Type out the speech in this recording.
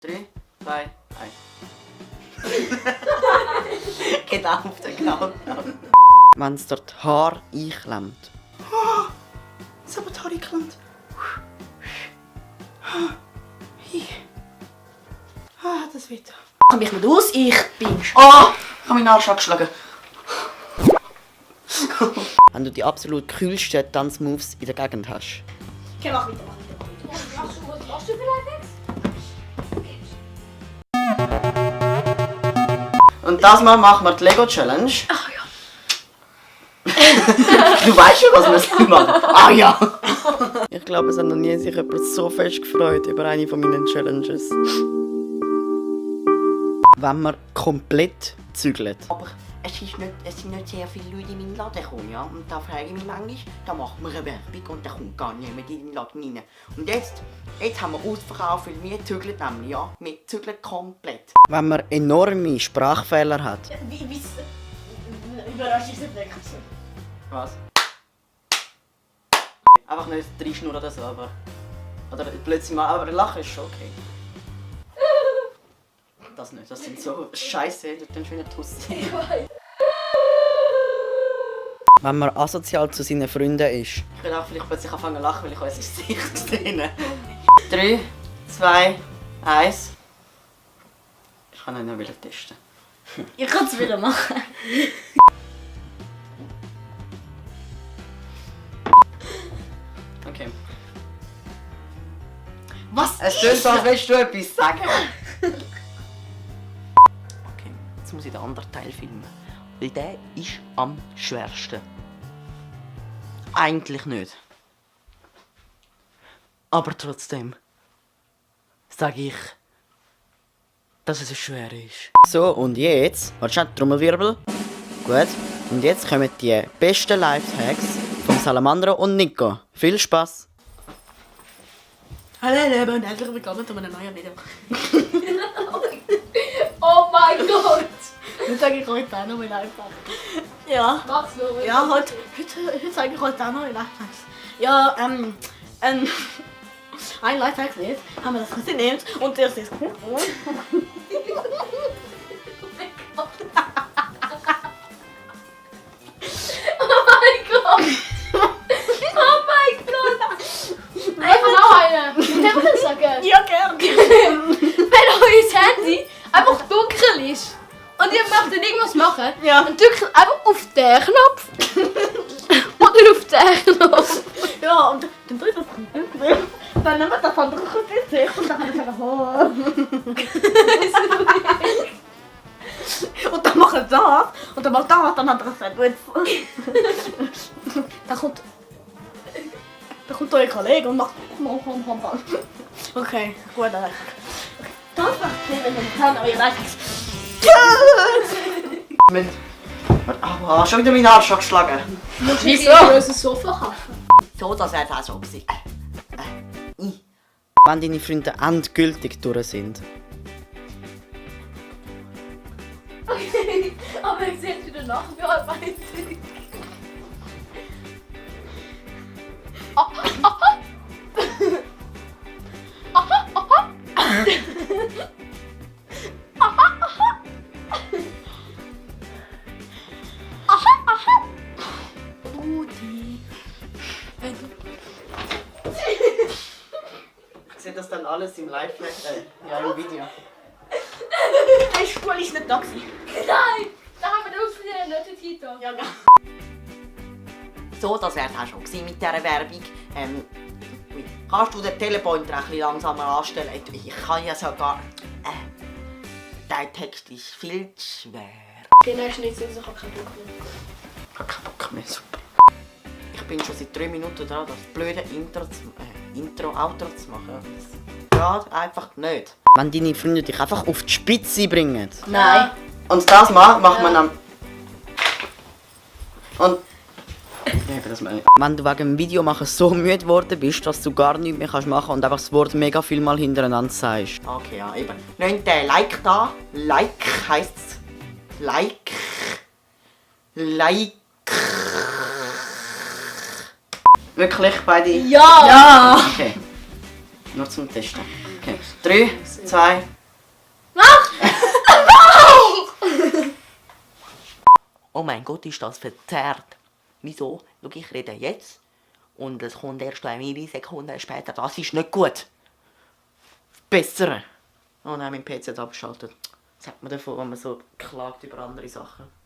3, 2, 1. Geht auf den Countdown. Wenn es dort die Haare einklemmt. Es hat die Haare einklemmt. Das wird. Komm ich nicht aus, ich bin Ich habe meinen Arsch angeschlagen. Wenn du die absolut kühlsten Tanzmoves in der Gegend hast. Okay, mach weiter. Was machst du vielleicht jetzt? Und das Mal machen wir die Lego Challenge. Ach ja. Du weißt schon, was wir machen. Ah ja. Ich glaube, es hat noch nie sich jemand so fest gefreut über eine von meinen Challenges. Wenn man komplett zügelt. Aber es sind nicht sehr viele Leute in meinen Laden gekommen, ja? Und da frage ich mich manchmal, da macht man eine Werbung und da kommt gar niemand in den Laden rein. Und jetzt haben wir ausverkauft, weil wir zügeln nämlich, ja? Wir zügeln komplett. Wenn man enorme Sprachfehler hat. Wie überrascht ist der Was? Einfach nicht reinschnurren oder so, aber... Oder plötzlich mal, aber Lachen ist schon okay. Das nicht, das sind so Scheiße, du tust wie eine Tussi. Ich weiß. Wenn man asozial zu seinen Freunden ist. Ich will auch vielleicht plötzlich anfangen zu lachen, weil ich unser Gesicht sehe. 3, 2, 1. Ich kann ihn nicht testen. Ich kann es wieder machen. Okay. Was? Es tut so, als willst du etwas sagen. Okay, jetzt muss ich den anderen Teil filmen. Weil der ist am schwersten. Eigentlich nicht. Aber trotzdem sage ich, dass es schwer ist. So, und jetzt, warte schon, Trommelwirbel. Gut. Und jetzt kommen die besten Lifehacks von Salamandro und Nico. Viel Spaß! Hallo Leben und herzlich willkommen zu einem neuen Video. Oh mein Gott! Jetzt sage ich heute auch noch mal einfach. Ja. Mach's nur. Ja, heute sage ich heute auch noch mal Lifehacks. Ja, ein Lifehack ist, haben wir das gesehen und das ist cool. Ja, gerne. Wenn euer Handy einfach dunkel ist und ihr möchtet irgendwas machen, Ja. dann drückt einfach auf den Knopf oder auf den Knopf. Ja, und dann drückt das dann nehmen wir das andere Gesicht und dann kann ich sagen, oh. Und dann macht er das und dann macht das, dann hat er gesagt, da kommt euer Kollege und macht Okay, gut, dann. Okay. Das macht Sinn, wenn wir dann eure Lifehacks. Aua, schon wieder meinen Arsch geschlagen. Wieso? Ich muss es so verkaufen. So, das wäre auch so gewesen. Wenn deine Freunde endgültig durch sind. Okay, aber ich sehe es wieder nachbearbeitet. Ich sehe das dann alles im Live-Flag, im Video. Die Spur ist nicht da gewesen. Nein! Da haben wir uns wieder einen netten Titel. Ja, ja. So, das wäre es auch schon gewesen mit dieser Werbung. Kannst du den Telepointer ein bisschen langsamer anstellen? Ich kann ja sogar... der Text ist viel zu schwer. Okay, nein, ist nicht so, ich habe keinen Bock mehr. Ich habe keinen Bock mehr, super. Ich bin schon seit 3 Minuten dran, das blöde Outro zu machen. Das geht einfach nicht. Wenn deine Freunde dich einfach auf die Spitze bringen. Nein. Und das Mal macht man dann... Und... Ja, das meine ich. Wenn du wegen dem Videomachen so müde geworden bist, dass du gar nichts mehr machen kannst und einfach das Wort mega viel mal hintereinander sagst. Okay, ja, eben. Nehmt den Like da. Like heisst's. Like. Like. Wirklich beide? Ja! Okay. Nur zum Testen. Okay. Okay. 3, 2. Mach! Oh mein Gott, ist das verzerrt. Wieso? Schau, ich rede jetzt und es kommt erst 2 Millisekunden später. Das ist nicht gut. Bessere. Oh nein, mein PC hat abgeschaltet. Was hat man davon, wenn man so klagt über andere Sachen?